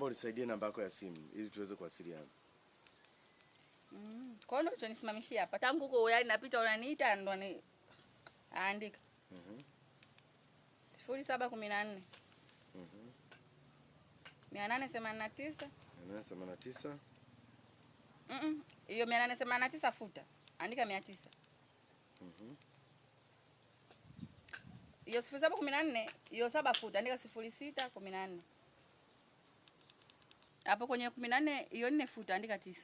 Naomba unisaidie namba yako ya simu ili tuweze kuwasiliana. Kwa hiyo ndio utanisimamishia hapa. Tangu huko yaani napita unaniita ndo ni andika. 0714. 889. 889. Hiyo 889 futa. Andika 900. Hiyo 0714, hiyo 7 futa, andika 0614. Hapo kwenye 14 hiyo 4 futa, andika 9.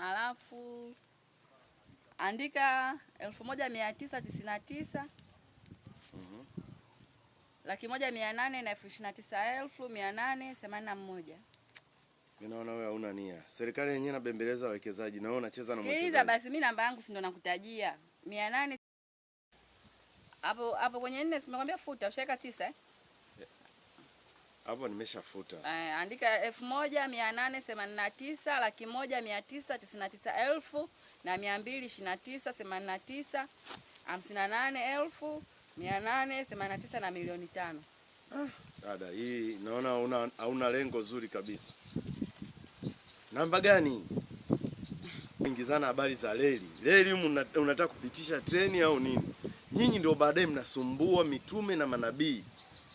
Alafu andika 1999. 1,829,881. Mimi naona wewe hauna nia. Serikali yenyewe inabembeleza wawekezaji na wewe unacheza na Sikiliza mwekezaji. basi, mimi namba yangu si ndo nakutajia. 800 hapo hapo kwenye 4 simekwambia futa, ushaweka 9 eh? Hapo nimeshafuta. Andika 1889 1,999,229 89 58,889 na milioni 5. Dada, hii naona hauna lengo zuri kabisa. Namba gani? Ingizana habari za reli. Reli humu unataka kupitisha treni au nini? Nyinyi ndio baadaye mnasumbua mitume na manabii.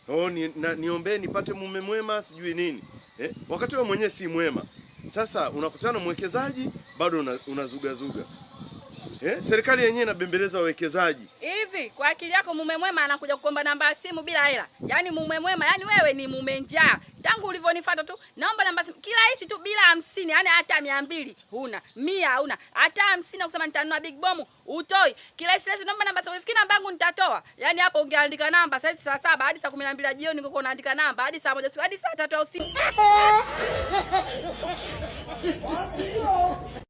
Oh, niombee nipate mume mwema sijui nini. Wakati wewe mwenyewe si mwema. Sasa unakutana mwekezaji bado unazugazuga. Serikali yenyewe inabembeleza wawekezaji. Hivi kwa akili yako mume mwema anakuja kukomba namba ya simu bila hela? Yaani mume mwema, yaani wewe ni mume njaa. Tangu ulivyonifuata tu naomba namba simu kila hisi tu bila 50, yaani hata 200 huna, 100 huna, hata 50 kusema nitanunua Big Bomb utoi. Kila hisi hisi naomba namba simu, ulifikiri namba yangu nitatoa? Yaani hapo ungeandika namba sasa saa 7 hadi saa 12 jioni ungekuwa unaandika namba hadi saa 1 hadi saa 3 usiku.